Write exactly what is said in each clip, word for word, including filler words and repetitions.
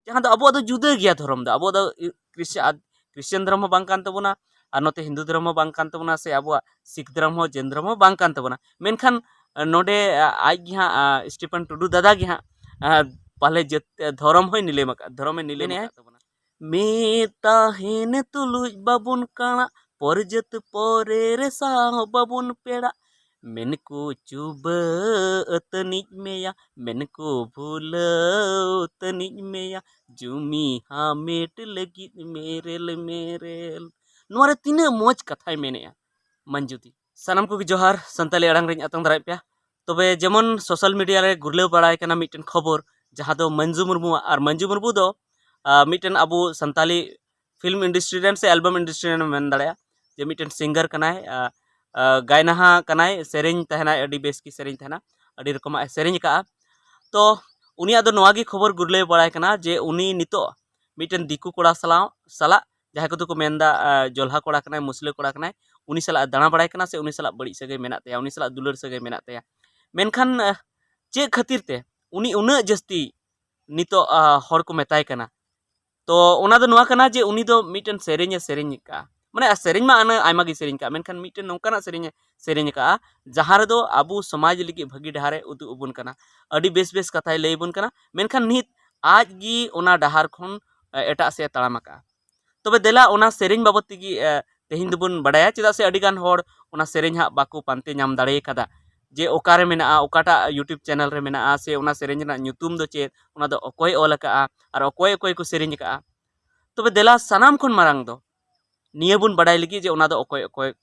ᱡᱟᱦᱟᱸ ᱫᱚ ᱟᱵᱚᱣᱟᱜ ᱫᱚ ᱡᱩᱫᱟᱹ ᱜᱮᱭᱟ ᱫᱷᱚᱨᱚᱢ ᱫᱚ᱾ ᱟᱵᱚᱣᱟᱜ ᱫᱚ ᱠᱷᱨᱤᱥ-, ᱟᱫ-, ᱠᱷᱨᱤᱥᱪᱟᱱ ᱫᱷᱚᱨᱚᱢ ᱦᱚᱸ ᱵᱟᱝ ᱠᱟᱱ ᱛᱟᱵᱚᱱᱟ, ᱟᱨ ᱱᱚᱛᱮ ᱦᱤᱱᱫᱩ ᱫᱷᱚᱨᱚᱢ ᱦᱚᱸ ᱵᱟᱝ ᱠᱟᱱ ᱛᱟᱵᱚᱱᱟ, ᱥᱮ ᱟᱵᱚᱣᱟᱜ ᱥᱤᱠᱷ ᱫᱷᱚᱨᱚᱢ ᱦᱚᱸ ᱡᱮᱱ ᱫᱷᱚᱨᱚᱢ ᱦᱚᱸ ᱵᱟᱝ ᱠᱟᱱ ᱛᱟᱵᱚᱱᱟ᱾ ᱢᱮᱱᱠᱷᱟᱱ ᱱᱚᱰᱮ ᱟᱡ ᱜᱮ ᱦᱟᱸᱜ, ᱥᱴᱤᱯᱷᱟᱱ ᱴᱩᱰᱩ ᱫᱟᱫᱟ ᱜᱮ ᱦᱟᱸᱜ, ᱯᱟᱞᱮ ᱡᱟᱹᱛ-, ᱫᱷᱚᱨᱚᱢ ᱦᱚᱸᱭ ᱱᱤᱞᱟᱹᱢ ᱟᱠᱟᱫ, ᱫᱷᱚᱨᱚᱢᱮ ᱱᱤᱞᱟᱹᱢ ᱟᱠᱟᱫ ᱛᱟᱵᱚᱱᱟ᱾ ᱢᱮ ᱛᱟᱦᱮᱱ ᱛᱩᱞᱩᱡ ᱵᱟᱵᱚᱱ ᱠᱟᱬᱟᱜ, ᱯᱚᱨ ᱡᱟᱹᱛ ᱯᱚᱨᱮ ᱨᱮ ᱥᱟᱶ ᱵᱟᱵᱚᱱ ᱯᱮᱲᱟᱜ᱾ ᱢᱮᱱ ᱠᱚ ᱪᱩᱵᱟᱹᱜ ᱛᱟᱹᱱᱤᱡ ᱢᱮᱭᱟ, ᱢᱮᱱ ᱠᱚ ᱵᱷᱩᱞᱟᱹᱣ ᱛᱟᱹᱱᱤᱡ ᱢᱮᱭᱟ, ᱡᱩᱢᱤ ᱦᱟᱢᱮᱴ ᱞᱟᱹᱜᱤᱫ ᱢᱮᱨᱮᱞ ᱢᱮᱨᱮᱞ᱾ ᱱᱚᱣᱟ ᱨᱮ ᱛᱤᱱᱟᱹᱜ ᱢᱚᱡᱽ ᱠᱟᱛᱷᱟᱭ ᱢᱮᱱᱮᱜᱼᱟ ᱢᱟᱱᱡᱩᱫᱤ᱾ ᱥᱟᱱᱟᱢ ᱠᱚᱜᱮ ᱡᱚᱦᱟᱨ, ᱥᱟᱱᱛᱟᱞᱤ ᱟᱲᱟᱝ ᱨᱤᱧ ᱟᱛᱟᱝ ᱫᱟᱨᱟᱭᱮᱫ ᱯᱮᱭᱟ᱾ ᱛᱚᱵᱮ ᱡᱮᱢᱚᱱ social media ᱨᱮ ᱜᱩᱨᱞᱟᱹᱣ ᱵᱟᱲᱟᱭ ᱠᱟᱱᱟ ᱢᱤᱫᱴᱮᱱ ᱠᱷᱚᱵᱚᱨ, ᱡᱟᱦᱟᱸ ᱫᱚ ᱢᱟᱱᱡᱩ ᱢᱩᱨᱢᱩᱣᱟᱜ, ᱟᱨ ᱢᱟᱱᱡᱩ ᱢᱩᱨᱢᱩ ᱫᱚ, ᱟ, ᱢᱤᱫᱴᱮᱱ ᱟᱵᱚ ᱥᱟᱱᱛᱟᱞᱤ film industry ᱨᱮᱱ ᱥᱮ album industry ᱨᱮᱱ ᱢᱮᱱ ᱫᱟᱲᱮᱭᱟᱜᱼᱟ, ᱡᱮ ᱢᱤᱫᱴᱮᱱ singer ᱠᱟᱱᱟᱭ, ᱟ, ᱟ, ᱜᱟᱭᱱᱟᱦᱟ ᱠᱟᱱᱟᱭ, ᱥᱮᱨᱮᱧ ᱛᱟᱦᱮᱱᱟᱭ, ᱟᱹᱰᱤ ᱵᱮᱥ ᱜᱮ ᱥᱮᱨᱮᱧ ᱛᱟᱦᱮᱱᱟ, ᱟᱹᱰᱤ ᱨᱚᱠᱚᱢᱟᱜ ᱮ ᱥᱮᱨᱮᱧ ᱟᱠᱟᱫᱼᱟ᱾ ᱛᱚ ᱩᱱᱤᱭᱟᱜ ᱫᱚ ᱱᱚᱣᱟ ᱜᱮ ᱠᱷᱚᱵᱚᱨ ᱜᱩᱨᱞᱟᱹᱣ ᱵᱟᱲᱟᱭ ᱠᱟᱱᱟ ᱡᱮ ᱩᱱᱤ ᱱᱤᱛᱚᱜ ᱢᱤᱫᱴᱮᱱ ᱫᱤᱠᱩ ᱠᱚᱲᱟ ᱥᱟᱞᱟᱜ, ᱥᱟᱞᱟᱜ, ᱡᱟᱦᱟᱸᱭ ᱠᱚᱫᱚ ᱠᱚ ᱢᱮᱱᱫᱟ, ᱟ, ᱡᱚᱞᱦᱟ ᱠᱚᱲᱟ ᱠᱟᱱᱟᱭ, ᱢᱩᱥᱞᱟᱹ ᱠᱚᱲᱟ ᱠᱟᱱᱟᱭ, ᱩᱱᱤ ᱥᱟᱞᱟᱜ ᱮ ᱫᱟᱬᱟ ᱵᱟᱲᱟᱭ ᱠᱟᱱᱟ ᱥᱮ ᱩᱱᱤ ᱥᱟᱞᱟᱜ ᱵᱟᱹᱲᱤᱡ ᱥᱟᱹᱜᱟᱹᱭ ᱢᱮᱱᱟᱜ ᱛᱟᱭᱟ, ᱩᱱᱤ ᱥᱟᱞᱟᱜ ᱫᱩᱞᱟᱹᱲ ᱥᱟᱹᱜᱟᱹᱭ ᱢᱮᱱᱟᱜ ᱛᱟᱭᱟ᱾ ᱢᱮᱱᱠᱷᱟᱱ, ᱟ, ᱪᱮᱫ ᱠᱷᱟᱹᱛᱤᱨ ᱛᱮ ᱩᱱᱤ ᱩᱱᱟᱹᱜ ᱡᱟᱹᱥᱛᱤ ᱱᱤᱛᱚᱜ, ᱟ, ᱦᱚᱲ ᱠᱚ ᱢᱮᱛᱟᱭ ᱠᱟᱱᱟ? ᱛᱚ ᱚᱱᱟ ᱫᱚ ᱱᱚᱣᱟ ᱠᱟᱱᱟ ᱡᱮ ᱩᱱᱤ ᱫᱚ ᱢᱤᱫᱴᱮᱱ ᱥᱮᱨᱮᱧ ᱮ ᱥᱮᱨᱮᱧ ᱟᱠᱟᱫᱼᱟ, ᱢᱟᱱᱮ ᱥᱮᱨᱮᱧ ᱢᱟ ᱟᱭᱢᱟ ᱜᱮ ᱥᱮᱨᱮᱧ ᱟᱠᱟᱫᱼᱟ, ᱢᱮᱱᱠᱷᱟᱱ ᱢᱤᱫᱴᱮᱱ ᱱᱚᱝᱠᱟᱱᱟᱜ ᱥᱮᱨᱮᱧ ᱮ ᱥᱮᱨᱮᱧ ᱟᱠᱟᱫᱼᱟ ᱡᱟᱦᱟᱸ ᱨᱮᱫᱚ ᱟᱵᱚ ᱥᱚᱢᱟᱡᱽ ᱞᱟᱹᱜᱤᱫ ᱵᱷᱟᱹᱜᱤ ᱰᱟᱦᱟᱨ ᱮ ᱩᱫᱩᱜ ᱟᱵᱚᱱ ᱠᱟᱱᱟ, ᱟᱹᱰᱤ ᱵᱮᱥ ᱵᱮᱥ ᱠᱟᱛᱷᱟᱭ ᱞᱟᱹᱭ ᱟᱵᱚᱱ ᱠᱟᱱᱟ᱾ ᱢᱮᱱᱠᱷᱟᱱ ᱱᱤᱛ ᱟᱡ ᱜᱮ ᱚᱱᱟ ᱰᱟᱦᱟᱨ ᱠᱷᱚᱱ, ᱮ, ᱮᱴᱟᱜ ᱥᱮᱫ ᱮ ᱛᱟᱲᱟᱢ ᱟᱠᱟᱫᱼᱟ᱾ ᱛᱚᱵᱮ ᱫᱮᱞᱟ ᱚᱱᱟ ᱥᱮᱨᱮᱧ ᱵᱟᱵᱚᱫ ᱛᱮᱜᱮ, ᱮ, ᱛᱮᱦᱮᱧ ᱫᱚᱵᱚᱱ ᱵᱟᱰᱟᱭᱟ, ᱪᱮᱫᱟᱜ ᱥᱮ ᱟᱹᱰᱤ ᱜᱟᱱ ᱦᱚᱲ ᱚᱱᱟ ᱥᱮᱨᱮᱧ ᱦᱟᱸᱜ ᱵᱟᱠᱚ ᱯᱟᱱᱛᱮ ᱧᱟᱢ ᱫᱟᱲᱮ ᱟᱠᱟᱫᱟ ᱡᱮ ᱚᱠᱟᱨᱮ ᱢᱮᱱᱟᱜᱼᱟ, ᱚᱠᱟᱴᱟᱜ YouTube channel ᱨᱮ ᱢᱮᱱᱟᱜᱼᱟ, ᱥᱮ ᱚᱱᱟ ᱥᱮᱨᱮᱧ ᱨᱮᱱᱟᱜ ᱧᱩᱛᱩᱢ ᱫᱚ ᱪᱮᱫ, ᱚᱱᱟ ᱫᱚ ᱚᱠᱚᱭ ᱚᱞ ᱟᱠᱟᱫᱼᱟ ᱟᱨ ᱚᱠᱚᱭ ᱚᱠᱚᱭ ᱠᱚ ᱥᱮᱨᱮᱧ ᱟᱠᱟᱫᱼᱟ᱾ ᱛᱚᱵᱮ ᱫᱮᱞᱟ ᱥᱟᱱᱟᱢ ᱠᱷᱚᱱ ᱢᱟᱨᱟᱝ ᱫᱚ ᱱᱤᱭᱟᱹ ᱵᱚᱱ ᱵᱟᱰᱟᱭ ᱞᱟᱹᱜᱤᱫ ᱡᱮ ᱚᱱᱟ ᱫᱚ ᱚᱠᱚᱭ ᱚᱠᱚᱭ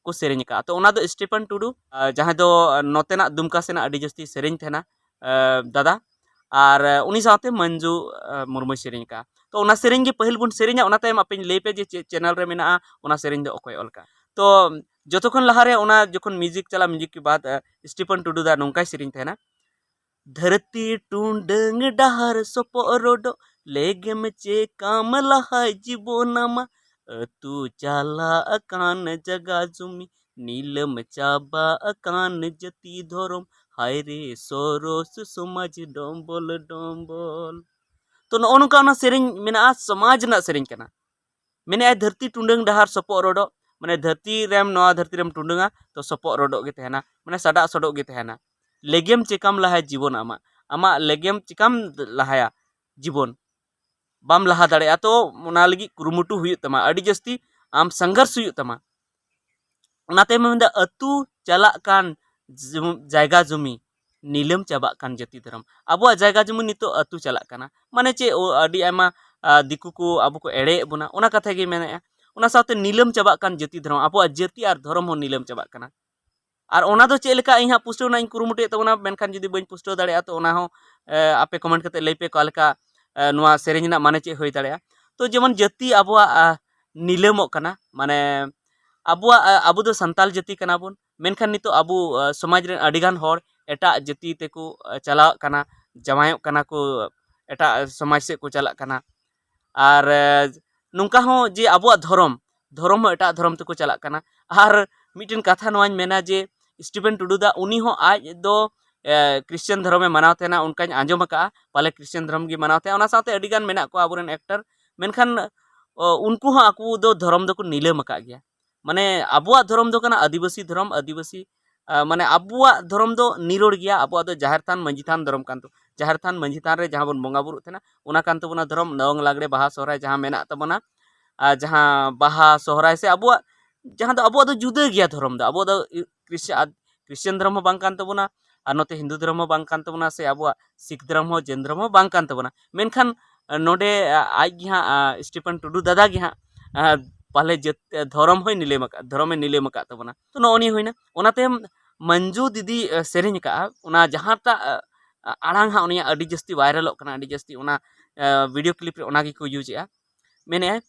ᱠᱚ ᱥᱮᱨᱮᱧ ᱟᱠᱟᱫᱼᱟ᱾ ᱛᱚ ᱚᱱᱟ ᱫᱚ ᱥᱴᱤᱯᱷᱟᱱ ᱴᱩᱰᱩ, ᱟ, ᱡᱟᱦᱟᱸᱭ ᱫᱚ, ᱟ, ᱱᱚᱛᱮᱱᱟᱜ ᱫᱩᱢᱠᱟ ᱥᱮᱱᱟᱜ ᱟᱹᱰᱤ ᱡᱟᱹᱥᱛᱤ ᱥᱮᱨᱮᱧ ᱛᱟᱦᱮᱱᱟ, ᱟ, ᱫᱟᱫᱟ, ᱟᱨ, ᱟ, ᱩᱱᱤ ᱥᱟᱶᱛᱮ ᱢᱟᱹᱱᱡᱩ, ᱟ, ᱢᱩᱨᱢᱩᱭ ᱥᱮᱨᱮᱧ ᱟᱠᱟᱫᱼᱟ᱾ ᱛᱚ ᱚᱱᱟ ᱥᱮᱨᱮᱧ ᱜᱮ ᱯᱟᱹᱦᱤᱞ ᱵᱚᱱ ᱥᱮᱨᱮᱧᱟ, ᱚᱱᱟ ᱛᱟᱭᱚᱢ ᱟᱯᱮᱧ ᱞᱟᱹᱭ ᱯᱮ ᱡᱮ ᱪᱮᱫ channel ᱨᱮ ᱢᱮᱱᱟᱜᱼᱟ, ᱚᱱᱟ ᱥᱮᱨᱮᱧ ᱫᱚ ᱚᱠᱚᱭ ᱚᱞ ᱟᱠᱟᱫᱼᱟ᱾ ᱛᱚ ᱡᱚᱛᱚ ᱠᱷᱚᱱ ᱞᱟᱦᱟᱨᱮ ᱚᱱᱟ ᱡᱚᱠᱷᱚᱱ music ᱪᱟᱞᱟᱜᱼᱟ, music ᱠᱮ ᱵᱟᱫ, ᱟ, ᱥᱴᱤᱯᱷᱟᱱ ᱴᱩᱰᱩ ᱫᱟ ᱱᱚᱝᱠᱟᱭ ᱥᱮᱨᱮᱧ ᱛᱟᱦᱮᱱᱟ, ᱫᱷᱟᱹᱨᱛᱤ ᱴᱩᱰᱟᱹᱝ ᱰᱟᱦᱟᱨ ᱥᱚᱯᱚᱜ ᱨᱚᱰᱚᱜ, ᱞᱮᱜᱮᱢ ᱪᱮᱠᱟᱢ ᱞᱟᱦᱟᱭ ᱡᱤᱵᱚᱱ ᱟᱢᱟ᱾ ᱟᱹᱛᱩ ᱪᱟᱞᱟᱜ ᱟᱠᱟᱱ ᱡᱟᱜᱟ ᱡᱩᱢᱤ, ᱱᱤᱞᱟᱹᱢ ᱪᱟᱵᱟ ᱟᱠᱟᱱ ᱡᱟᱹᱛᱤ ᱫᱷᱚᱨᱚᱢ, ᱦᱟᱭ ᱨᱮ ᱥᱚᱨᱚᱥ ᱥᱚᱢᱟᱡᱽ ᱰᱚᱢᱵᱚᱞ ᱰᱚᱢᱵᱚᱞ᱾ ᱛᱚ ᱱᱚᱜᱼᱚ ᱱᱚᱝᱠᱟ ᱚᱱᱟ ᱥᱮᱨᱮᱧ ᱢᱮᱱᱟᱜᱼᱟ, ᱥᱚᱢᱟᱡᱽ ᱨᱮᱱᱟᱜ ᱥᱮᱨᱮᱧ ᱠᱟᱱᱟ᱾ ᱢᱮᱱᱮᱫᱼᱟᱭ, ᱫᱷᱟᱹᱨᱛᱤ ᱴᱩᱰᱟᱹᱝ ᱰᱟᱦᱟᱨ ᱥᱚᱯᱚᱜ ᱨᱚᱰᱚᱜ, ᱢᱟᱱᱮ ᱫᱷᱟᱹᱨᱛᱤ ᱨᱮᱢ, ᱱᱚᱣᱟ ᱫᱷᱟᱹᱨᱛᱤ ᱨᱮᱢ ᱴᱩᱰᱟᱹᱝᱟ ᱛᱚ ᱥᱚᱯᱚᱜ ᱨᱚᱰᱚᱜ ᱜᱮ ᱛᱟᱦᱮᱱᱟ, ᱢᱟᱱᱮ ᱥᱟᱰᱟᱜ ᱥᱚᱰᱚᱜ ᱜᱮ ᱛᱟᱦᱮᱱᱟ᱾ ᱞᱮᱜᱮᱢ ᱪᱮᱠᱟᱢ ᱞᱟᱦᱟᱭᱟ ᱡᱤᱵᱚᱱ ᱟᱢᱟᱜ, ᱟᱢᱟᱜ ᱞᱮᱜᱮᱢ ᱪᱮᱠᱟᱢ ᱞᱟᱦᱟᱭᱟ ᱡᱤᱵᱚᱱ, ᱵᱟᱢ ᱞᱟᱦᱟ ᱫᱟᱲᱮᱭᱟᱜᱼᱟ᱾ ᱛᱚ ᱚᱱᱟ ᱞᱟᱹᱜᱤᱫ ᱠᱩᱨᱩᱢᱩᱴᱩ ᱦᱩᱭᱩᱜ ᱛᱟᱢᱟ, ᱟᱹᱰᱤ ᱡᱟᱹᱥᱛᱤ ᱟᱢ ᱥᱚᱝᱜᱷᱚᱨᱥ ᱦᱩᱭᱩᱜ ᱛᱟᱢᱟ᱾ ᱚᱱᱟᱛᱮ ᱢᱮᱱᱫᱟ, ᱟᱹᱛᱩ ᱪᱟᱞᱟᱜ ᱠᱟᱱ ᱡᱩ-, ᱡᱟᱭᱜᱟ ᱡᱩᱢᱤ ᱱᱤᱞᱟᱹᱢ ᱪᱟᱵᱟᱜ ᱠᱟᱱ ᱡᱟᱹᱛᱤ ᱫᱷᱚᱨᱚᱢ᱾ ᱟᱵᱚᱣᱟᱜ ᱡᱟᱭᱜᱟ ᱡᱩᱢᱤ ᱱᱤᱛᱚᱜ ᱟᱹᱛᱩ ᱪᱟᱞᱟᱜ ᱠᱟᱱᱟ, ᱢᱟᱱᱮ ᱪᱮᱫ, ᱳ, ᱟᱹᱰᱤ ᱟᱭᱢᱟ, ᱟ, ᱫᱤᱠᱩ ᱠᱚ ᱟᱵᱚ ᱠᱚ ᱮᱲᱮᱭᱮᱫ ᱵᱚᱱᱟ, ᱚᱱᱟ ᱠᱟᱛᱷᱟ ᱜᱮ ᱢᱮᱱᱮᱫᱼᱟ᱾ ᱚᱱᱟ ᱥᱟᱶᱛᱮ ᱱᱤᱞᱟᱹᱢ ᱪᱟᱵᱟᱜ ᱠᱟᱱ ᱡᱟᱹᱛᱤ ᱫᱷᱚᱨᱚᱢ, ᱟᱵᱚᱣᱟᱜ ᱡᱟᱹᱛᱤ ᱟᱨ ᱫᱷᱚᱨᱚᱢ ᱦᱚᱸ ᱱᱤᱞᱟᱹᱢ ᱪᱟᱵᱟᱜ ᱠᱟᱱᱟ᱾ ᱟᱨ ᱚᱱᱟ ᱫᱚ ᱪᱮᱫ ᱞᱮᱠᱟ ᱤᱧ ᱦᱟᱸᱜ ᱯᱩᱥᱴᱟᱹᱣ ᱨᱮᱱᱟᱜ ᱤᱧ ᱠᱩᱨᱩᱢᱩᱴᱩᱭᱮᱫ ᱛᱟᱵᱚᱱᱟ, ᱢᱮᱱᱠᱷᱟᱱ ᱡᱩᱫᱤ ᱵᱟᱹᱧ ᱯᱩᱥᱴᱟᱹᱣ ᱫᱟᱲᱮᱭᱟᱜᱼᱟ, ᱛᱚ ᱚᱱᱟ ᱦᱚᱸ, ᱮ, ᱟᱯᱮ ᱠᱚᱢᱮᱱᱴ ᱠᱟᱛᱮ ᱞᱟᱹᱭ ᱯᱮ ᱚᱠᱟ ᱞᱮᱠᱟ, ᱮ, ᱱᱚᱣᱟ ᱥᱮᱨᱮᱧ ᱨᱮᱱᱟᱜ ᱢᱟᱱᱮ ᱪᱮᱫ ᱦᱩᱭ ᱫᱟᱲᱮᱭᱟᱜᱼᱟ᱾ ᱛᱚ ᱡᱮᱢᱚᱱ ᱡᱟᱹᱛᱤ ᱟᱵᱚᱣᱟᱜ, ᱟ, ᱱᱤᱞᱟᱹᱢᱚᱜ ᱠᱟᱱᱟ, ᱢᱟᱱᱮ ᱟᱵᱚᱣᱟᱜ, ᱟ, ᱟᱵᱚ ᱫᱚ ᱥᱟᱱᱛᱟᱞ ᱡᱟᱹᱛᱤ ᱠᱟᱱᱟ ᱵᱚᱱ, ᱢᱮᱱᱠᱷᱟᱱ ᱱᱤᱛᱚᱜ ᱟᱵᱚ, ᱟ, ᱥᱚᱢᱟᱡᱽ ᱨᱮᱱ ᱟᱹᱰᱤᱜᱟᱱ ᱦᱚᱲ ᱮᱴᱟᱜ ᱡᱟᱹᱛᱤ ᱛᱮᱠᱚ, ᱟ, ᱪᱟᱞᱟᱣᱚᱜ ᱠᱟᱱᱟ, ᱡᱟᱶᱟᱭᱚᱜ ᱠᱟᱱᱟ ᱠᱚ, ᱮᱴᱟᱜ ᱥᱚᱢᱟᱡᱽ ᱥᱮᱫ ᱠᱚ ᱪᱟᱞᱟᱜ ᱠᱟᱱᱟ᱾ ᱟᱨ, ᱮ, ᱱᱚᱝᱠᱟ ᱦᱚᱸ ᱡᱮ ᱟᱵᱚᱣᱟᱜ ᱫᱷᱚᱨᱚᱢ, ᱫᱷᱚᱨᱚᱢ ᱦᱚᱸ ᱮᱴᱟᱜ ᱫᱷᱚᱨᱚᱢ ᱛᱮᱠᱚ ᱪᱟᱞᱟᱜ ᱠᱟᱱᱟ᱾ ᱟᱨ ᱢᱤᱫᱴᱮᱱ ᱠᱟᱛᱷᱟ ᱱᱚᱣᱟᱧ ᱢᱮᱱᱟ ᱡᱮ ᱥᱴᱤᱯᱷᱮᱱ ᱴᱩᱰᱩ ᱫᱟ, ᱩᱱᱤ ᱦᱚᱸ ᱟᱡ ᱫᱚ, ᱮ, ᱠᱷᱨᱤᱥᱪᱟᱱ ᱫᱷᱚᱨᱚᱢᱮ ᱢᱟᱱᱟᱣ ᱛᱟᱦᱮᱱᱟ, ᱚᱱᱠᱟᱧ ᱟᱸᱡᱚᱢ ᱟᱠᱟᱫᱼᱟ, ᱯᱟᱞᱮ ᱠᱷᱨᱤᱥᱪᱟᱱ ᱫᱷᱚᱨᱚᱢ ᱜᱮ ᱢᱟᱱᱟᱣ ᱛᱟᱦᱮᱱᱟ᱾ ᱚᱱᱟ ᱥᱟᱶᱛᱮ ᱟᱹᱰᱤᱜᱟᱱ ᱢᱮᱱᱟᱜ ᱠᱚᱣᱟ ᱟᱵᱚᱨᱮᱱ ᱮᱠᱴᱟᱨ, ᱢᱮᱱᱠᱷᱟᱱ, ᱚ, ᱩᱱᱠᱩ ᱦᱚᱸ ᱟᱠᱚ ᱫᱚ ᱫᱷᱚᱨᱚᱢ ᱫᱚᱠᱚ ᱱᱤᱞᱟᱹᱢ ᱟᱠᱟᱫ ᱜᱮᱭᱟ᱾ ᱢᱟᱱᱮ ᱟᱵᱚᱣᱟᱜ ᱫᱷᱚᱨᱚᱢ ᱫᱚ ᱠᱟᱱᱟ ᱟᱹᱫᱤᱵᱟᱹᱥᱤ ᱫᱷᱚᱨᱚᱢ, ᱟᱹᱫᱤᱵᱟᱹᱥᱤ, ᱟ, ᱢᱟᱱᱮ ᱟᱵᱚᱣᱟᱜ ᱫᱷᱚᱨᱚᱢ ᱫᱚ ᱱᱤᱨᱚᱲ ᱜᱮᱭᱟ, ᱟᱵᱚᱣᱟᱜ ᱫᱚ ᱡᱟᱦᱮᱨ ᱛᱷᱟᱱ, ᱢᱟᱹᱡᱷᱤ ᱛᱷᱟᱱ ᱫᱷᱚᱨᱚᱢ ᱠᱟᱱ ᱛᱟᱵᱚᱱᱟ᱾ ᱡᱟᱦᱮᱨ ᱛᱷᱟᱱ, ᱢᱟᱹᱡᱷᱤ ᱛᱷᱟᱱ ᱨᱮ ᱡᱟᱦᱟᱸ ᱵᱚᱱ ᱵᱚᱸᱜᱟ ᱵᱩᱨᱩᱜ ᱛᱟᱦᱮᱱᱟ, ᱚᱱᱟ ᱠᱟᱱ ᱛᱟᱵᱚᱱᱟ ᱫᱷᱚᱨᱚᱢ᱾ ᱫᱚᱝ, ᱞᱟᱜᱽᱲᱮ, ᱵᱟᱦᱟ, ᱥᱚᱦᱨᱟᱭ ᱡᱟᱦᱟᱸ ᱢᱮᱱᱟᱜ ᱛᱟᱵᱚᱱᱟ, ᱟᱨ ᱡᱟᱦᱟᱸ ᱵᱟᱦᱟ, ᱥᱚᱦᱨᱟᱭ ᱥᱮ ᱟᱵᱚᱣᱟᱜ, ᱡᱟᱦᱟᱸ ᱫᱚ ᱟᱵᱚᱣᱟᱜ ᱫᱚ ᱡᱩᱫᱟᱹ ᱜᱮᱭᱟ ᱫᱷᱚᱨᱚᱢ ᱫᱚ, ᱟᱵᱚᱣᱟᱜ ᱫᱚ ᱤ-, ᱠᱨᱤᱥᱪᱟ-, ᱟᱫ-, ᱠᱨᱤᱥᱪᱟᱱ ᱫᱷᱚᱨᱚᱢ ᱦᱚᱸ ᱵᱟᱝ ᱠᱟᱱ ᱛᱟᱵᱚᱱᱟ, ᱟᱨ ᱱᱚᱛᱮ ᱦᱤᱱᱫᱩ ᱫᱷᱚᱨᱚᱢ ᱦᱚᱸ ᱵᱟᱝ ᱠᱟᱱ ᱛᱟᱵᱚᱱᱟ, ᱥᱮ ᱟᱵᱚᱣᱟᱜ ᱥᱤᱠᱷ ᱫᱷᱚᱨᱚᱢ ᱦᱚᱸ, ᱡᱮᱱ ᱫᱷᱚᱨᱚᱢ ᱦᱚᱸ ᱵᱟᱝ ᱠᱟᱱ ᱛᱟᱵᱚᱱᱟ᱾ ᱢᱮᱱᱠᱷᱟᱱ, ᱟ, ᱱᱚᱰᱮ, ᱟ, ᱟᱡ ᱜᱮ ᱦᱟᱸᱜ, ᱟ, ᱥᱴᱤᱯᱷᱮᱱ ᱴᱩᱰᱩ ᱫᱟᱫᱟ ᱜᱮ ᱦᱟᱸᱜ, ᱟ, ᱯᱟᱞᱮ ᱡᱟᱹᱛ, ᱫᱷᱚᱨᱚᱢ ᱦᱚᱸᱭ ᱱᱤᱞᱟᱹᱢ ᱟᱠᱟᱫ, ᱫᱷᱚᱨᱚᱢᱮ ᱱᱤᱞᱟᱹᱢ ᱟᱠᱟᱫ ᱛᱟᱵᱚᱱᱟ᱾ ᱛᱚ ᱱᱚᱜᱼᱚ ᱱᱤᱭᱟᱹ ᱦᱩᱭᱱᱟ᱾ ᱚᱱᱟᱛᱮ ᱢᱚᱧᱡᱩ ᱫᱤᱫᱤ, ᱟ, ᱥᱮᱨᱮᱧ ᱟᱠᱟᱫᱼᱟ, ᱚᱱᱟ ᱡᱟᱦᱟᱸᱴᱟᱜ, ᱟ, ᱟᱲᱟᱝ ᱦᱟᱸᱜ ᱩᱱᱤᱭᱟᱜ ᱟᱹᱰᱤ ᱡᱟᱹᱥᱛᱤ ᱵᱷᱟᱭᱨᱟᱞᱚᱜ ᱠᱟᱱᱟ, ᱟᱹᱰᱤ ᱡᱟᱹᱥᱛᱤ ᱚᱱᱟ, ᱟ, ᱵᱷᱤᱰᱤᱭᱳ ᱠᱞᱤᱯ ᱨᱮ ᱚᱱᱟ ᱜᱮᱠᱚ ᱤᱭᱩᱡᱽ ᱮᱫᱼᱟ᱾ ᱢᱮᱱᱮᱫᱼᱟᱭ,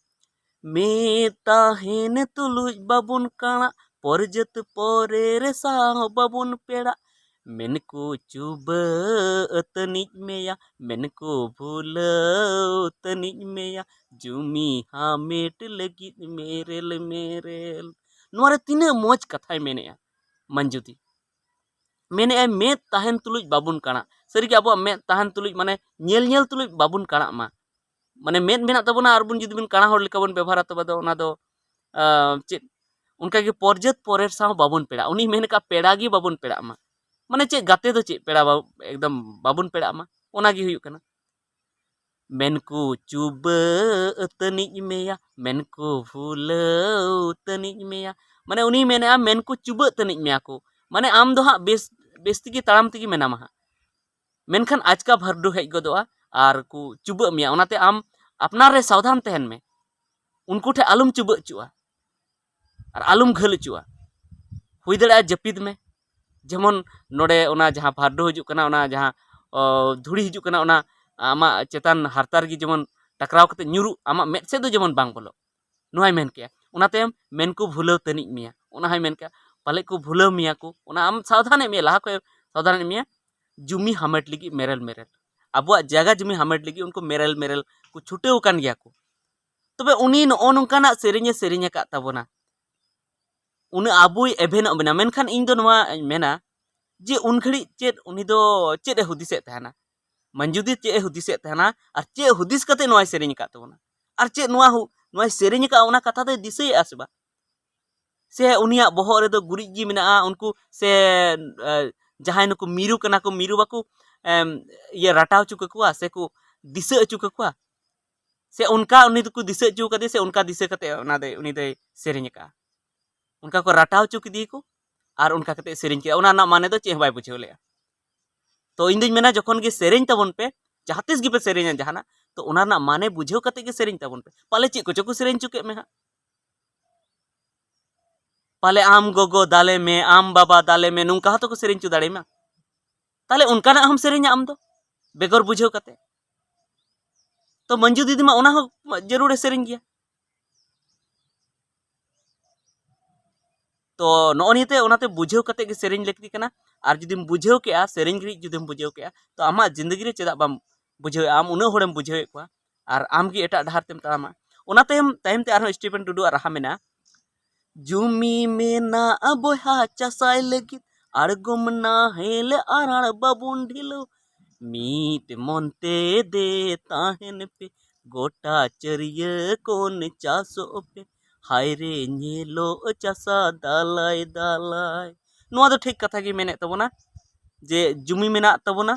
ᱢᱤᱫ ᱛᱟᱦᱮᱱ ᱛᱩᱞᱩᱡ ᱵᱟᱵᱚᱱ ᱠᱟᱬᱟᱜ, ᱯᱚᱨ ᱡᱟᱹᱛ ᱯᱚᱨᱮ ᱨᱮ ᱥᱟᱶ ᱵᱟᱵᱚᱱ ᱯᱮᱲᱟᱜ, ᱢᱮᱱᱠᱚ ᱪᱩᱵᱟᱹᱜ ᱛᱟᱹᱱᱤᱡ ᱢᱮᱭᱟ, ᱢᱮᱱᱠᱚ ᱵᱷᱩᱞᱟᱹᱣ ᱛᱟᱹᱱᱤᱡ ᱢᱮᱭᱟ, ᱡᱩᱢᱤ ᱦᱟᱢᱮᱴ ᱞᱟᱹᱜᱤᱫ ᱢᱮᱨᱮᱞ ᱢᱮᱨᱮᱞ᱾ ᱱᱚᱣᱟ ᱨᱮ ᱛᱤᱱᱟᱹᱜ ᱢᱚᱡᱽ ᱠᱟᱛᱷᱟᱭ ᱢᱮᱱᱮᱜᱼᱟ ᱢᱚᱧᱡᱩ ᱫᱤ᱾ ᱢᱮᱱᱮᱜᱼᱟᱭ, ᱢᱮᱫ ᱛᱟᱦᱮᱱ ᱛᱩᱞᱩᱡ ᱵᱟᱵᱚᱱ ᱠᱟᱬᱟᱜ, ᱥᱟᱹᱨᱤᱜᱮ ᱟᱵᱚᱣᱟᱜ ᱢᱮᱫ ᱛᱟᱦᱮᱱ ᱛᱩᱞᱩᱡ, ᱢᱟᱱᱮ ᱧᱮᱞ ᱧᱮᱞ ᱛᱩᱞᱩᱡ ᱵᱟᱵᱚᱱ ᱠᱟᱬᱟᱜ ᱢᱟ᱾ ᱢᱟᱱᱮ ᱢᱮᱫ ᱢᱮᱱᱟᱜ ᱛᱟᱵᱚᱱᱟ ᱟᱨ ᱵᱚᱱ ᱡᱩᱫᱤ ᱵᱚᱱ ᱠᱟᱬᱟ ᱦᱚᱲ ᱞᱮᱠᱟ ᱵᱚᱱ ᱵᱮᱵᱚᱦᱟᱨᱟ, ᱛᱚᱵᱮ ᱫᱚ ᱚᱱᱟ ᱫᱚ, ᱟᱸ, ᱪᱮᱫ, ᱚᱱᱠᱟᱜᱮ ᱯᱚᱨ ᱡᱟᱹᱛ ᱯᱚᱨᱮᱨ ᱥᱟᱶ ᱵᱟᱵᱚᱱ ᱯᱮᱲᱟᱜ᱾ ᱩᱱᱤ ᱢᱮᱱ ᱠᱟᱜ ᱯᱮᱲᱟ ᱜᱮ ᱵᱟᱵᱚᱱ ᱯᱮᱲᱟᱜ ᱢᱟ᱾ ᱢᱟᱱᱮ ᱪᱮᱫ ᱜᱟᱛᱮ ᱫᱚ ᱪᱮᱫ ᱯᱮᱲᱟ ᱵᱟ-, ᱮᱠᱫᱚᱢ ᱵᱟᱵᱚᱱ ᱯᱮᱲᱟᱜ ᱢᱟ, ᱚᱱᱟ ᱜᱮ ᱦᱩᱭᱩᱜ ᱠᱟᱱᱟ᱾ ᱢᱮᱱᱠᱩ ᱪᱩᱵᱟᱹᱜ ᱛᱟᱹᱱᱤᱡ ᱢᱮᱭᱟ, ᱢᱮᱱᱠᱩ ᱵᱷᱩᱞᱟᱹᱣ ᱛᱟᱹᱱᱤᱡ ᱢᱮᱭᱟ᱾ ᱢᱟᱱᱮ ᱩᱱᱤ ᱢᱮᱱᱮᱫᱼᱟ, ᱢᱮᱱᱠᱩ ᱪᱩᱵᱟᱹᱜ ᱛᱟᱹᱱᱤᱡ ᱢᱮᱭᱟ ᱠᱚ᱾ ᱢᱟᱱᱮ ᱟᱢ ᱫᱚ ᱦᱟᱸᱜ ᱵᱮᱥ, ᱵᱮᱥ ᱛᱮᱜᱮ ᱛᱟᱲᱟᱢ ᱛᱮᱜᱮ ᱢᱮᱱᱟᱢᱟ ᱦᱟᱸᱜ, ᱢᱮᱱᱠᱷᱟᱱ ᱟᱪᱠᱟ ᱵᱷᱟᱨᱰᱩ ᱦᱮᱡ ᱜᱚᱫᱚᱜᱼᱟ ᱟᱨ ᱠᱚ ᱪᱩᱵᱟᱹᱜ ᱢᱮᱭᱟ᱾ ᱚᱱᱟᱛᱮ ᱟᱢ ᱟᱯᱱᱟᱨ ᱨᱮ ᱥᱟᱵᱫᱷᱟᱱ ᱛᱟᱦᱮᱱ ᱢᱮ, ᱩᱱᱠᱩ ᱴᱷᱮᱱ ᱟᱞᱚᱢ ᱪᱩᱵᱟᱹᱜ ᱦᱚᱪᱚᱜᱼᱟ ᱟᱨ ᱟᱞᱚᱢ ᱜᱷᱟᱹᱞ ᱦᱚᱪᱚᱜᱼᱟ᱾ ᱦᱩᱭ ᱫᱟᱲᱮᱭᱟᱜᱼᱟ ᱡᱟᱹᱯᱤᱫ ᱢᱮ, ᱡᱮᱢᱚᱱ ᱱᱚᱰᱮ ᱚᱱᱟ ᱡᱟᱦᱟᱸ ᱵᱷᱟᱨᱰᱩ ᱦᱤᱡᱩᱜ ᱠᱟᱱᱟ, ᱚᱱᱟ ᱡᱟᱦᱟᱸ, ᱚ, ᱫᱷᱩᱲᱤ ᱦᱤᱡᱩᱜ ᱠᱟᱱᱟ, ᱚᱱᱟ ᱟᱢᱟᱜ ᱪᱮᱛᱟᱱ ᱦᱟᱨᱛᱟ ᱨᱮᱜᱮ ᱡᱮᱢᱚᱱ ᱴᱟᱠᱨᱟᱣ ᱠᱟᱛᱮ ᱧᱩᱨᱩᱜ, ᱟᱢᱟᱜ ᱢᱮᱫ ᱥᱮᱫ ᱫᱚ ᱡᱮᱢᱚᱱ ᱵᱟᱝ ᱵᱚᱞᱚᱜ, ᱱᱚᱣᱟᱭ ᱢᱮᱱ ᱠᱮᱜᱼᱟ᱾ ᱚᱱᱟ ᱛᱟᱭᱚᱢ ᱢᱮᱱ ᱠᱚ ᱵᱷᱩᱞᱟᱹᱣ ᱛᱟᱹᱱᱤᱡ ᱢᱮᱭᱟ, ᱚᱱᱟ ᱦᱚᱸᱭ ᱢᱮᱱ ᱠᱮᱜᱼᱟ, ᱯᱟᱞᱮ ᱠᱚ ᱵᱷᱩᱞᱟᱹᱣ ᱢᱮᱭᱟ ᱠᱚ, ᱚᱱᱟ ᱟᱢ ᱥᱟᱵᱫᱷᱟᱱᱮᱫ ᱢᱮᱭᱟ, ᱞᱟᱦᱟ ᱠᱷᱚᱱ ᱥᱟᱵᱫᱷᱟᱱᱮᱫ ᱢᱮᱭᱟ, ᱡᱩᱢᱤ ᱦᱟᱢᱮᱴ ᱞᱟᱹᱜᱤᱫ ᱢᱮᱨᱮᱞ ᱢᱮᱨᱮᱞ, ᱟᱵᱚᱣᱟᱜ ᱡᱟᱭᱜᱟ ᱡᱩᱢᱤ ᱦᱟᱢᱮᱴ ᱞᱟᱹᱜᱤᱫ ᱩᱱᱠᱩ ᱢᱮᱨᱮᱞ ᱢᱮᱨᱮᱞ ᱠᱚ ᱪᱷᱩᱴᱟᱹᱣ ᱟᱠᱟᱱ ᱜᱮᱭᱟ ᱠᱚ᱾ ᱛᱚᱵᱮ ᱩᱱᱤ ᱱᱚᱜᱼᱚ ᱱᱚᱝᱠᱟᱱᱟᱜ ᱥᱮᱨᱮᱧᱮ ᱥᱮᱨᱮᱧ ᱟᱠᱟᱫ ᱛᱟᱵᱚᱱᱟ, ᱩᱱᱟᱹᱜ ᱟᱵᱚᱭ ᱮᱵᱷᱮᱱᱚᱜ ᱵᱮᱱᱟ᱾ ᱢᱮᱱᱠᱷᱟᱱ ᱤᱧ ᱫᱚ ᱱᱚᱣᱟᱧ ᱢᱮᱱᱟ ᱡᱮ ᱩᱱ ᱜᱷᱟᱹᱲᱤᱡ ᱪᱮᱫ ᱩᱱᱤ ᱫᱚ ᱪᱮᱫ ᱮ ᱦᱩᱫᱤᱥᱮᱫ ᱛᱟᱦᱮᱱᱟ? ᱢᱚᱧᱡᱩᱫᱤᱯ ᱪᱮᱫ ᱮ ᱦᱩᱫᱤᱥᱮᱫ ᱛᱟᱦᱮᱱᱟ ᱟᱨ ᱪᱮᱫ ᱦᱩᱫᱤᱥ ᱠᱟᱛᱮ ᱱᱚᱣᱟᱭ ᱥᱮᱨᱮᱧ ᱟᱠᱟᱫ ᱛᱟᱵᱚᱱᱟ? ᱟᱨ ᱪᱮᱫ ᱱᱚᱣᱟ ᱦᱩ-, ᱱᱚᱣᱟᱭ ᱥᱮᱨᱮᱧ ᱟᱠᱟᱫ, ᱚᱱᱟ ᱠᱟᱛᱷᱟ ᱫᱚᱭ ᱫᱤᱥᱟᱹᱭᱮᱫᱼᱟ ᱥᱮ ᱵᱟᱝ? ᱥᱮ ᱩᱱᱤᱭᱟᱜ ᱵᱚᱦᱚᱜ ᱨᱮᱫᱚ ᱜᱩᱨᱤᱡ ᱜᱮ ᱢᱮᱱᱟᱜᱼᱟ? ᱩᱱᱠᱩ ᱥᱮ, ᱮ, ᱡᱟᱦᱟᱸᱭ ᱱᱩᱠᱩ ᱢᱤᱨᱩ ᱠᱟᱱᱟ ᱠᱚ, ᱢᱤᱨᱩ ᱵᱟᱠᱚ, ᱮᱢ, ᱤᱭᱟᱹ, ᱨᱟᱴᱟ ᱦᱚᱪᱚ ᱠᱟᱠᱚᱣᱟ ᱥᱮ ᱠᱚ ᱫᱤᱥᱟᱹ ᱦᱚᱪᱚ ᱠᱟᱠᱚᱣᱟ? ᱥᱮ ᱚᱱᱠᱟ ᱩᱱᱤ ᱫᱚᱠᱚ ᱫᱤᱥᱟᱹ ᱦᱚᱪᱚ ᱠᱟᱫᱮᱭᱟ, ᱥᱮ ᱚᱱᱠᱟ ᱫᱤᱥᱟᱹ ᱠᱟᱛᱮ ᱚᱱᱟ ᱫᱚᱭ, ᱩᱱᱤ ᱫᱚᱭ ᱥᱮᱨᱮᱧ ᱟᱠᱟᱫᱼᱟ? ᱚᱱᱠᱟ ᱠᱚ ᱨᱟᱴᱟ ᱦᱚᱪᱚ ᱠᱮᱫᱮᱭᱟ ᱠᱚ ᱟᱨ ᱚᱱᱠᱟ ᱠᱟᱛᱮ ᱥᱮᱨᱮᱧ ᱠᱮᱫᱼᱟ᱾ ᱚᱱᱟ ᱨᱮᱱᱟᱜ ᱢᱟᱱᱮ ᱫᱚ ᱪᱮᱫ ᱦᱚᱸ ᱵᱟᱭ ᱵᱩᱡᱷᱟᱹᱣ ᱞᱮᱫᱼᱟ᱾ ᱛᱚ ᱤᱧ ᱫᱩᱧ ᱢᱮᱱᱟ, ᱡᱚᱠᱷᱚᱱ ᱜᱮ ᱥᱮᱨᱮᱧ ᱛᱟᱵᱚᱱ ᱯᱮ, ᱡᱟᱦᱟᱸ ᱛᱤᱥ ᱜᱮᱯᱮ ᱥᱮᱨᱮᱧᱟ ᱡᱟᱦᱟᱱᱟᱜ, ᱛᱚ ᱚᱱᱟ ᱨᱮᱱᱟᱜ ᱢᱟᱱᱮ ᱵᱩᱡᱷᱟᱹᱣ ᱠᱟᱛᱮ ᱜᱮ ᱥᱮᱨᱮᱧ ᱛᱟᱵᱚᱱ ᱯᱮ᱾ ᱯᱟᱞᱮ ᱪᱮᱫ ᱠᱚᱪᱚ ᱠᱚ ᱥᱮᱨᱮᱧ ᱦᱚᱪᱚ ᱠᱮᱫ ᱢᱮ ᱦᱟᱸᱜ, ᱯᱟᱞᱮ ᱟᱢ ᱜᱚᱜᱚ ᱫᱟᱞᱮ ᱢᱮ, ᱟᱢ ᱵᱟᱵᱟ ᱫᱟᱞᱮ ᱢᱮ, ᱱᱚᱝᱠᱟ ᱦᱚᱸᱛᱚ ᱠᱚ ᱥᱮᱨᱮᱧ ᱦᱚᱪᱚ ᱫᱟᱲᱮᱭᱟᱢᱟ᱾ ᱛᱟᱦᱞᱮ ᱚᱱᱠᱟᱱᱟᱜ ᱦᱚᱸᱢ ᱥᱮᱨᱮᱧᱟ ᱟᱢ ᱫᱚ, ᱵᱮᱜᱚᱨ ᱵᱩᱡᱷᱟᱹᱣ ᱠᱟᱛᱮ? ᱛᱚ ᱢᱚᱧᱡᱩ ᱫᱤᱫᱤ ᱢᱟ ᱚᱱᱟ ᱦᱚᱸ ᱡᱟᱹᱨᱩᱲᱮ ᱥᱮᱨᱮᱧ ᱜᱮᱭᱟ᱾ ᱛᱚ ᱱᱚᱜᱼᱚ ᱱᱤᱭᱟᱹᱛᱮ, ᱚᱱᱟᱛᱮ ᱵᱩᱡᱷᱟᱹᱣ ᱠᱟᱛᱮ ᱜᱮ ᱥᱮᱨᱮᱧ ᱞᱟᱹᱠᱛᱤ ᱠᱟᱱᱟ᱾ ᱟᱨ ᱡᱩᱫᱤᱢ ᱵᱩᱡᱷᱟᱹᱣ ᱠᱮᱜᱼᱟ, ᱥᱮᱨᱮᱧ ᱜᱷᱟᱹᱲᱤᱡ ᱡᱩᱫᱤᱢ ᱵᱩᱡᱷᱟᱹᱣ ᱠᱮᱜᱼᱟ, ᱛᱚ ᱟᱢᱟᱜ ᱡᱤᱱᱫᱮᱜᱤ ᱨᱮ ᱪᱮᱫᱟᱜ ᱵᱟᱢ ᱵᱩᱡᱷᱟᱹᱣᱮᱜᱼᱟ? ᱟᱢ ᱩᱱᱟᱹᱜ ᱦᱚᱲᱮᱢ ᱵᱩᱡᱷᱟᱹᱣᱮᱫ ᱠᱚᱣᱟ ᱟᱨ ᱟᱢ ᱜᱮ ᱮᱴᱟᱜ ᱰᱟᱦᱟᱨ ᱛᱮᱢ ᱛᱟᱲᱟᱢᱟ᱾ ᱚᱱᱟ ᱛᱟᱭᱚᱢ, ᱛᱟᱭᱚᱢ ᱛᱮ ᱟᱨᱦᱚᱸ ᱥᱴᱤᱯᱷᱮᱱ ᱴᱩᱰᱩᱣᱟᱜ ᱨᱟᱦᱟ ᱢᱮᱱᱟᱜᱼᱟ, ᱡᱩᱢᱤ ᱢᱮᱱᱟᱜᱼᱟ ᱵᱚᱭᱦᱟ ᱪᱟᱥᱟᱭ ᱞᱟᱹᱜᱤᱫ, ᱟᱬᱜᱚᱢ ᱱᱟᱦᱮᱞ ᱟᱨᱟᱬ ᱵᱟᱵᱚᱱ ᱰᱷᱤᱞᱟᱹᱣ, ᱢᱤᱫ ᱢᱚᱱᱛᱮ ᱫᱮ ᱛᱟᱦᱮᱱ ᱯᱮ, ᱜᱚᱴᱟ ᱪᱟᱹᱨᱭᱟᱹ ᱠᱚᱱ ᱪᱟᱥᱚᱜ ᱯᱮ, ᱦᱟᱭ ᱨᱮ ᱧᱮᱞᱚᱜ ᱪᱟᱥᱟ ᱫᱟᱞᱟᱭ ᱫᱟᱞᱟᱭ᱾ ᱱᱚᱣᱟ ᱫᱚ ᱴᱷᱤᱠ ᱠᱟᱛᱷᱟ ᱜᱮ ᱢᱮᱱᱮᱫ ᱛᱟᱵᱚᱱᱟ ᱡᱮ ᱡᱩᱢᱤ ᱢᱮᱱᱟᱜ ᱛᱟᱵᱚᱱᱟ,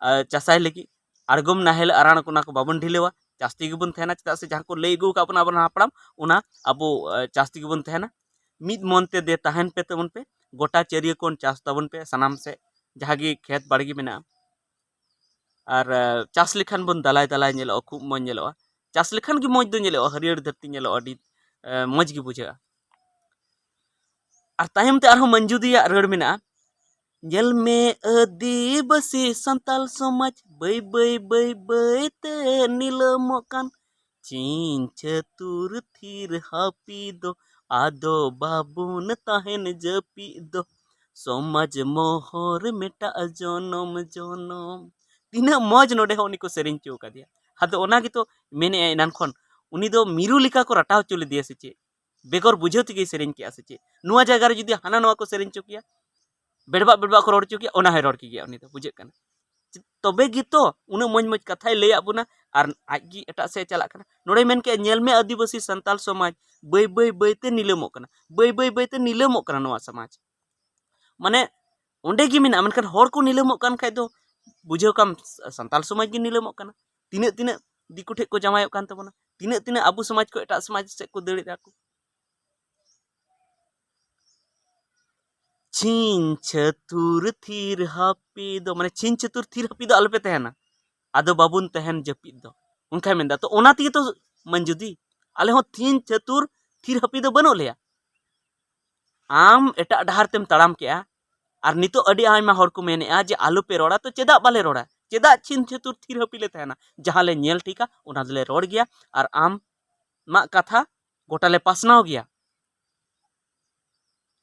ᱟᱨ ᱪᱟᱥᱟᱭ ᱞᱟᱹᱜᱤᱫ ᱟᱬᱜᱚᱢ ᱱᱟᱦᱮᱞ ᱟᱨᱟᱬ ᱚᱱᱟ ᱠᱚ ᱵᱟᱵᱚᱱ ᱰᱷᱤᱞᱟᱹᱣᱟ, ᱪᱟᱥ ᱛᱮᱜᱮ ᱵᱚᱱ ᱛᱟᱦᱮᱱᱟ᱾ ᱪᱮᱫᱟᱜ ᱥᱮ ᱡᱟᱦᱟᱸ ᱠᱚ ᱞᱟᱹᱭ ᱟᱹᱜᱩ ᱟᱠᱟᱫ ᱵᱚᱱᱟ ᱟᱵᱚᱨᱮᱱ ᱦᱟᱯᱲᱟᱢ, ᱚᱱᱟ ᱟᱵᱚ ᱪᱟᱥ ᱛᱮᱜᱮ ᱵᱚᱱ ᱛᱟᱦᱮᱱᱟ᱾ ᱢᱤᱫ ᱢᱚᱱ ᱛᱮ ᱫᱮ ᱛᱟᱦᱮᱱ ᱯᱮ ᱛᱟᱵᱚᱱ ᱯᱮ, ᱜᱚᱴᱟ ᱪᱟᱹᱨᱭᱟᱹ ᱠᱚᱱ ᱪᱟᱥ ᱛᱟᱵᱚᱱ ᱯᱮ, ᱥᱟᱱᱟᱢ ᱥᱮᱫ ᱡᱟᱦᱟᱸ ᱜᱮ ᱠᱷᱮᱛ ᱵᱟᱲᱜᱮ ᱢᱮᱱᱟᱜᱼᱟ᱾ ᱟᱨ ᱪᱟᱥ ᱞᱮᱠᱷᱟᱱ ᱵᱚᱱ ᱫᱟᱞᱟᱭ ᱫᱟᱞᱟᱭ ᱧᱮᱞᱚᱜᱼᱟ, ᱠᱷᱩᱵ ᱢᱚᱡᱽ ᱧᱮᱞᱚᱜᱼᱟ᱾ ᱪᱟᱥ ᱞᱮᱠᱷᱟᱱ ᱜᱮ ᱢᱚᱡᱽ ᱫᱚ ᱧᱮᱞᱚᱜᱼᱟ, ᱦᱟᱹᱨᱭᱟᱹᱲ ᱫᱷᱟᱹᱨᱛᱤ ᱧᱮᱞᱚᱜᱼᱟ, ᱟᱹᱰᱤ ᱢᱚᱡᱽ ᱜᱮ ᱵᱩᱡᱷᱟᱹᱜᱼᱟ᱾ ᱟᱨ ᱛᱟᱭᱚᱢ ᱛᱮ ᱟᱨᱦᱚᱸ ᱢᱚᱧᱡᱩᱫᱤᱭᱟᱜ ᱨᱟᱹᱲ ᱢᱮᱱᱟᱜᱼᱟ, ᱧᱮᱞ ᱢᱮ ᱟᱹᱫᱤᱵᱟᱹᱥᱤ ᱥᱟᱱᱛᱟᱞ ᱥᱚᱢᱟᱡᱽ ᱵᱟᱹᱭ ᱵᱟᱹᱭ ᱵᱟᱹᱭ ᱵᱟᱹᱭ ᱛᱮ ᱱᱤᱞᱟᱹᱢᱚᱜ ᱠᱟᱱ, ᱪᱷᱤᱝ ᱪᱷᱟᱹᱛᱩᱨ ᱛᱷᱤᱨ ᱦᱟᱹᱯᱤᱫ ᱫᱚ, ᱟᱫᱚ ᱵᱟᱵᱚᱱ ᱛᱟᱦᱮᱱ ᱡᱟᱹᱯᱤᱫ ᱫᱚ, ᱥᱚᱢᱟᱡᱽ ᱢᱚᱦᱚᱨ ᱢᱮᱴᱟᱜ ᱡᱚᱱᱚᱢ ᱡᱚᱱᱚᱢ᱾ ᱛᱤᱱᱟᱹᱜ ᱢᱚᱡᱽ ᱱᱚᱰᱮ ᱦᱚᱸ ᱩᱱᱤ ᱠᱚ ᱥᱮᱨᱮᱧ ᱦᱚᱪᱚ ᱟᱠᱟᱫᱮᱭᱟ᱾ ᱟᱫᱚ ᱚᱱᱟ ᱜᱮᱛᱚ ᱢᱮᱱᱮᱫᱼᱟ ᱮᱱᱟᱱ ᱠᱷᱚᱱ, ᱩᱱᱤ ᱫᱚ ᱢᱤᱨᱩ ᱞᱮᱠᱟ ᱠᱚ ᱨᱟᱴᱟᱣ ᱦᱚᱪᱚ ᱞᱮᱫᱮᱭᱟ ᱥᱮ ᱪᱮᱫ? ᱵᱮᱜᱚᱨ ᱵᱩᱡᱷᱟᱹᱣ ᱛᱮᱜᱮᱭ ᱥᱮᱨᱮᱧ ᱠᱮᱜᱼᱟ ᱥᱮ ᱪᱮᱫ? ᱱᱚᱣᱟ ᱡᱟᱭᱜᱟ ᱨᱮ ᱡᱩᱫᱤ ᱦᱟᱱᱟ ᱱᱚᱣᱟ ᱠᱚ ᱥᱮᱨᱮᱧ ᱦᱚᱪᱚ ᱠᱮᱭᱟ, ᱵᱮᱲᱵᱟᱜ ᱵᱮᱲᱵᱟᱜ ᱠᱚ ᱨᱚᱲ ᱦᱚᱪᱚ ᱠᱮᱭᱟ, ᱚᱱᱟ ᱦᱚᱸᱭ ᱨᱚᱲ ᱠᱮᱜᱮᱭᱟ, ᱩᱱᱤ ᱫᱚ ᱵᱩᱡᱷᱟᱹᱜ ᱠᱟᱱᱟ᱾ ᱛᱚᱵᱮ ᱜᱮᱛᱚ ᱩᱱᱟᱹᱜ ᱢᱚᱡᱽ ᱢᱚᱡᱽ ᱠᱟᱛᱷᱟᱭ ᱞᱟᱹᱭᱟᱫ ᱵᱚᱱᱟ, ᱟᱨ ᱟᱡ ᱜᱮ ᱮᱴᱟᱜ ᱥᱮᱫ ᱮ ᱪᱟᱞᱟᱜ ᱠᱟᱱᱟ᱾ ᱱᱚᱰᱮ ᱢᱮᱱ ᱠᱮᱜᱼᱟ, ᱧᱮᱞ ᱢᱮ ᱟᱹᱫᱤᱵᱟᱹᱥᱤ ᱥᱟᱱᱛᱟᱞ ᱥᱚᱢᱟᱡᱽ ᱵᱟᱹᱭ ᱵᱟᱹᱭ ᱵᱟᱹᱭ ᱛᱮ ᱱᱤᱞᱟᱹᱢᱚᱜ ᱠᱟᱱᱟ, ᱵᱟᱹᱭ ᱵᱟᱹᱭ ᱵᱟᱹᱭ ᱛᱮ ᱱᱤᱞᱟᱹᱢᱚᱜ ᱠᱟᱱᱟ ᱱᱚᱣᱟ ᱥᱚᱢᱟᱡᱽ᱾ ᱢᱟᱱᱮ ᱚᱸᱰᱮ ᱜᱮ ᱢᱮᱱᱟᱜᱼᱟ, ᱢᱮᱱᱠᱷᱟᱱ ᱦᱚᱲ ᱠᱚ ᱱᱤᱞᱟᱹᱢᱚᱜ ᱠᱟᱱ ᱠᱷᱟᱡ ᱫᱚ ᱵᱩᱡᱷᱟᱹᱣ ᱠᱟᱢ ᱥᱟᱱᱛᱟᱞ ᱥᱚᱢᱟᱡᱽ ᱜᱮ ᱱᱤᱞᱟᱹᱢᱚᱜ ᱠᱟᱱᱟ᱾ ᱛᱤᱱᱟᱹᱜ ᱛᱤᱱᱟᱹᱜ ᱫᱤᱠᱩ ᱴᱷᱮᱡ ᱠᱚ ᱡᱟᱶᱟᱭᱚᱜ ᱠᱟᱱ ᱛᱟᱵᱚᱱᱟ, ᱛᱤᱱᱟᱹᱜ ᱛᱤᱱᱟᱹᱜ ᱟᱵᱚ ᱥᱚᱢᱟᱡᱽ ᱠᱷᱚᱱ ᱮᱴᱟᱜ ᱥᱚᱢᱟᱡᱽ ᱥᱮᱫ ᱠᱚ ᱫᱟᱹᱲ ᱮᱫᱟ ᱠᱚ᱾ ᱪᱷᱤᱝ ᱪᱷᱟᱹᱛᱩᱨ ᱛᱷᱤᱨ ᱦᱟᱹᱯᱤ ᱫᱚ, ᱢᱟᱱᱮ ᱪᱷᱤᱝ ᱪᱷᱟᱹᱛᱩᱨ ᱛᱷᱤᱨ ᱦᱟᱹᱯᱤ ᱫᱚ ᱟᱞᱚᱯᱮ ᱛᱟᱦᱮᱱᱟ, ᱟᱫᱚ ᱵᱟᱵᱚᱱ ᱛᱟᱦᱮᱱ ᱡᱟᱹᱯᱤᱫ ᱫᱚ, ᱚᱱᱠᱟᱭ ᱢᱮᱱᱫᱟ᱾ ᱛᱚ ᱚᱱᱟ ᱛᱮᱜᱮ ᱛᱚ ᱢᱚᱧᱡᱩᱫᱤ, ᱟᱞᱮ ᱦᱚᱸ ᱪᱷᱤᱝ ᱪᱷᱟᱹᱛᱩᱨ ᱛᱷᱤᱨ ᱦᱟᱹᱯᱤ ᱫᱚ ᱵᱟᱹᱱᱩᱜ ᱞᱮᱭᱟ᱾ ᱟᱢ ᱮᱴᱟᱜ ᱰᱟᱦᱟᱨ ᱛᱮᱢ ᱛᱟᱲᱟᱢ ᱠᱮᱜᱼᱟ, ᱟᱨ ᱱᱤᱛᱚᱜ ᱟᱹᱰᱤ ᱟᱭᱢᱟ ᱦᱚᱲ ᱠᱚ ᱢᱮᱱᱮᱜᱼᱟ ᱡᱮ ᱟᱞᱚᱯᱮ ᱨᱚᱲᱟ, ᱛᱚ ᱪᱮᱫᱟᱜ ᱵᱟᱞᱮ ᱨᱚᱲᱟ? ᱪᱮᱫᱟᱜ ᱪᱷᱤᱝ ᱪᱷᱟᱹᱛᱩᱨ ᱛᱷᱤᱨ ᱦᱟᱹᱯᱤ ᱞᱮ ᱛᱟᱦᱮᱱᱟ? ᱡᱟᱦᱟᱸ ᱞᱮ ᱧᱮᱞ ᱴᱷᱤᱠᱟ ᱚᱱᱟ ᱫᱚᱞᱮ ᱨᱚᱲ ᱜᱮᱭᱟ, ᱟᱨ ᱟᱢᱟᱜ ᱠᱟᱛᱷᱟ ᱜᱚᱴᱟ ᱞᱮ ᱯᱟᱥᱱᱟᱣ ᱜᱮᱭᱟ᱾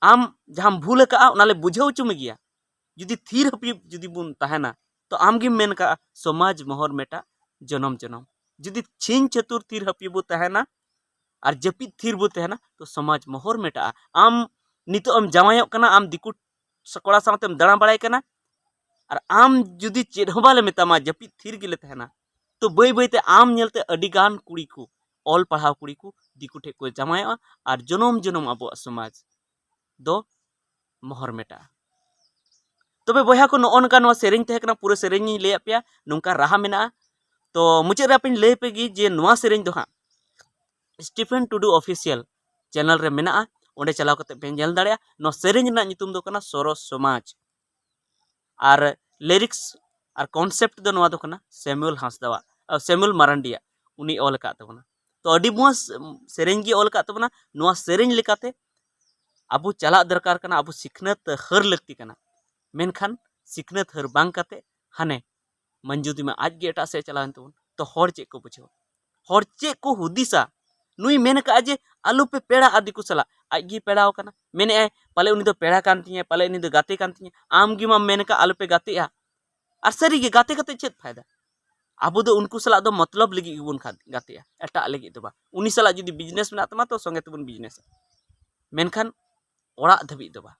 ᱟᱢ ᱡᱟᱦᱟᱸᱢ ᱵᱷᱩᱞ ᱟᱠᱟᱜᱼᱟ ᱚᱱᱟ ᱞᱮ ᱵᱩᱡᱷᱟᱹᱣ ᱦᱚᱪᱚ ᱢᱮᱜᱮᱭᱟ᱾ ᱡᱩᱫᱤ ᱛᱷᱤᱨ ᱦᱟᱹᱯᱤ ᱡᱩᱫᱤ ᱵᱚᱱ ᱛᱟᱦᱮᱱᱟ, ᱛᱚ ᱟᱢ ᱜᱮᱢ ᱢᱮᱱ ᱠᱟᱜᱼᱟ ᱥᱚᱢᱟᱡᱽ ᱢᱚᱦᱚᱨ ᱢᱮᱴᱟᱜ ᱡᱚᱱᱚᱢ ᱡᱚᱱᱚᱢ᱾ ᱡᱩᱫᱤ ᱪᱷᱤᱝ ᱪᱷᱟᱹᱛᱩᱨ ᱛᱷᱤᱨ ᱦᱟᱹᱯᱤ ᱵᱚ ᱛᱟᱦᱮᱱᱟ ᱟᱨ ᱡᱟᱹᱯᱤᱫ ᱛᱷᱤᱨ ᱵᱚ ᱛᱟᱦᱮᱱᱟ, ᱛᱚ ᱥᱚᱢᱟᱡᱽ ᱢᱚᱦᱚᱨ ᱢᱮᱴᱟᱜᱼᱟ᱾ ᱟᱢ ᱱᱤᱛᱚᱜ ᱮᱢ ᱡᱟᱶᱟᱭᱚᱜ ᱠᱟᱱᱟ, ᱟᱢ ᱫᱤᱠᱩ ᱠᱚᱲᱟ ᱥᱟᱶᱛᱮᱢ ᱫᱟᱬᱟ ᱵᱟᱲᱟᱭ ᱠᱟᱱᱟ, ᱟᱨ ᱟᱢ ᱡᱩᱫᱤ ᱪᱮᱫ ᱦᱚᱸ ᱵᱟᱞᱮ ᱢᱮᱛᱟᱢᱟ, ᱡᱟᱹᱯᱤᱫ ᱛᱷᱤᱨ ᱜᱮᱞᱮ ᱛᱟᱦᱮᱱᱟ, ᱛᱚ ᱵᱟᱹᱭ ᱵᱟᱹᱭᱛᱮ ᱟᱢ ᱧᱮᱞᱛᱮ ᱟᱹᱰᱤ ᱜᱟᱱ ᱠᱩᱲᱤ ᱠᱚ, ᱚᱞ ᱯᱟᱲᱦᱟᱣ ᱠᱩᱲᱤ ᱠᱚ ᱫᱤᱠᱩ ᱴᱷᱮᱡ ᱠᱚ ᱡᱟᱶᱟᱭᱚᱜᱼᱟ ᱟᱨ ᱡᱚᱱᱚᱢ ᱡᱚᱱᱚᱢ ᱟᱵᱚᱣᱟᱜ ᱥᱚᱢᱟᱡᱽ ᱫᱚ ᱢᱚᱦᱚᱨ ᱢᱮᱴᱟᱜᱼᱟ᱾ ᱛᱚᱵᱮ ᱵᱚᱭᱦᱟ ᱠᱚ, ᱱᱚᱜᱼᱚ ᱱᱚᱝᱠᱟ ᱱᱚᱣᱟ ᱥᱮᱨᱮᱧ ᱛᱟᱦᱮᱸ ᱠᱟᱱᱟ, ᱯᱩᱨᱟᱹ ᱥᱮᱨᱮᱧ ᱤᱧ ᱞᱟᱹᱭᱟᱫ ᱯᱮᱭᱟ, ᱱᱚᱝᱠᱟ ᱨᱟᱦᱟ ᱢᱮᱱᱟᱜᱼᱟ᱾ ᱛᱚ ᱢᱩᱪᱟᱹᱫ ᱨᱮ ᱟᱯᱮᱧ ᱞᱟᱹᱭ ᱯᱮ ᱜᱮ ᱡᱮ ᱱᱚᱣᱟ ᱥᱮᱨᱮᱧ ᱫᱚ ᱦᱟᱸᱜ ᱥᱴᱤᱯᱷᱮᱱ ᱴᱩᱰᱩ ᱚᱯᱷᱤᱥᱤᱭᱟᱞ ᱪᱮᱱᱮᱞ ᱨᱮ ᱢᱮᱱᱟᱜᱼᱟ, ᱚᱸᱰᱮ ᱪᱟᱞᱟᱣ ᱠᱟᱛᱮ ᱯᱮ ᱧᱮᱞ ᱫᱟᱲᱮᱭᱟᱜᱼᱟ᱾ ᱱᱚᱣᱟ ᱥᱮᱨᱮᱧ ᱨᱮᱱᱟᱜ ᱧᱩᱛᱩᱢ ᱫᱚ ᱠᱟᱱᱟ ᱥᱚᱨᱚᱥ ᱥᱚᱢᱟᱡᱽ᱾ ᱟᱨ ᱞᱤᱨᱤᱠᱥ ᱟᱨ ᱠᱚᱱᱥᱮᱯᱴ ᱫᱚ ᱱᱚᱣᱟ ᱫᱚ ᱠᱟᱱᱟ ᱥᱮᱢᱩᱭᱮᱞ ᱦᱟᱸᱥᱫᱟᱣᱟᱜ, ᱟ, ᱥᱮᱢᱩᱭᱮᱞ ᱢᱟᱨᱟᱱᱰᱤᱭᱟᱜ, ᱩᱱᱤ ᱚᱞ ᱟᱠᱟᱫ ᱛᱟᱵᱚᱱᱟ᱾ ᱛᱚ ᱟᱹᱰᱤ ᱢᱚᱡᱽ ᱥᱮᱨᱮᱧ ᱜᱮ ᱚᱞ ᱟᱠᱟᱫ ᱛᱟᱵᱚᱱᱟ᱾ ᱱᱚᱣᱟ ᱥᱮᱨᱮᱧ ᱞᱮᱠᱟᱛᱮ ᱟᱵᱚ ᱪᱟᱞᱟᱜ ᱫᱚᱨᱠᱟᱨ ᱠᱟᱱᱟ, ᱟᱵᱚ ᱥᱤᱠᱷᱱᱟᱹᱛ ᱦᱟᱹᱨ ᱞᱟᱹᱠᱛᱤ ᱠᱟᱱᱟ᱾ ᱢᱮᱱᱠᱷᱟᱱ ᱥᱤᱠᱷᱱᱟᱹᱛ ᱦᱟᱹᱨ ᱵᱟᱝ ᱠᱟᱛᱮ ᱦᱟᱱᱮ ᱢᱚᱧᱡᱩᱨᱤ ᱢᱟ ᱟᱡ ᱜᱮ ᱮᱴᱟᱜ ᱥᱮᱫ ᱪᱟᱞᱟᱣᱮᱱ ᱛᱟᱵᱚᱱ, ᱛᱚ ᱦᱚᱲ ᱪᱮᱫ ᱠᱚ ᱵᱩᱡᱷᱟᱹᱣᱟ? ᱦᱚᱲ ᱪᱮᱫ ᱠᱚ ᱦᱩᱫᱤᱥᱟ? ᱱᱩᱭ ᱢᱮᱱ ᱠᱟᱜᱼᱟ ᱡᱮ ᱟᱞᱚᱯᱮ ᱯᱮᱲᱟᱜᱼᱟ ᱫᱤᱠᱩ ᱥᱟᱞᱟᱜ, ᱟᱡ ᱜᱮ ᱯᱮᱲᱟᱣ ᱠᱟᱱᱟ, ᱢᱮᱱᱮᱫᱼᱟᱭ ᱯᱟᱞᱮ ᱩᱱᱤ ᱫᱚ ᱯᱮᱲᱟ ᱠᱟᱱ ᱛᱤᱧᱟᱹ, ᱯᱟᱞᱮ ᱩᱱᱤ ᱫᱚ ᱜᱟᱛᱮ ᱠᱟᱱ ᱛᱤᱧᱟᱹ᱾ ᱟᱢ ᱜᱮ ᱢᱟᱢ ᱢᱮᱱ ᱠᱟᱜ ᱟᱞᱚᱯᱮ ᱜᱟᱛᱮᱜᱼᱟ, ᱟᱨ ᱥᱟᱹᱨᱤ ᱜᱮ ᱜᱟᱛᱮ ᱠᱟᱛᱮ ᱪᱮᱫ ᱯᱷᱟᱭᱫᱟ? ᱟᱵᱚ ᱫᱚ ᱩᱱᱠᱩ ᱥᱟᱞᱟᱜ ᱫᱚ ᱢᱚᱛᱞᱚᱵ ᱞᱟᱹᱜᱤᱫ ᱜᱮᱵᱚᱱ ᱠᱷᱟᱫ-, ᱜᱟᱛᱮᱜᱼᱟ, ᱮᱴᱟᱜ ᱞᱟᱹᱜᱤᱫ ᱫᱚ ᱵᱟᱝ᱾ ᱩᱱᱤ ᱥᱟᱞᱟᱜ ᱡᱩᱫᱤ ᱵᱤᱡᱽᱱᱮᱥ ᱢᱮᱱᱟᱜ ᱛᱟᱢᱟ ᱛᱚ ᱥᱚᱸᱜᱮ ᱛᱮᱵᱚᱱ ᱵᱤᱡᱽᱱᱮᱥᱟ, ᱢᱮᱱᱠᱷᱟᱱ ᱚᱲᱟᱜ ᱫᱷᱟᱹᱵᱤᱡ ᱫᱚ ᱵᱟᱝ,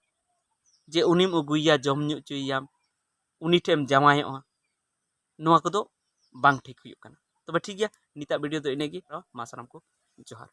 ᱡᱮ ᱩᱱᱤᱢ ᱟᱹᱜᱩᱭᱮᱭᱟ, ᱡᱚᱢ ᱧᱩ ᱦᱚᱪᱚᱭᱮᱭᱟᱢ, ᱩᱱᱤ ᱴᱷᱮᱱ ᱮᱢ ᱡᱟᱶᱟᱭᱚᱜᱼᱟ, ᱱᱚᱣᱟ ᱠᱚᱫᱚ ᱵᱟᱝ ᱴᱷᱤᱠ ᱦᱩᱭᱩᱜ ᱠᱟᱱᱟ᱾ ᱛᱚᱵᱮ ᱴᱷᱤᱠ ᱜᱮᱭᱟ, ᱱᱤᱛᱟᱜ ᱵᱷᱤᱰᱤᱭᱳ ᱫᱚ ᱤᱱᱟᱹᱜᱮ᱾ ᱢᱟ ᱥᱟᱱᱟᱢ ᱠᱚ ᱡᱚᱦᱟᱨ᱾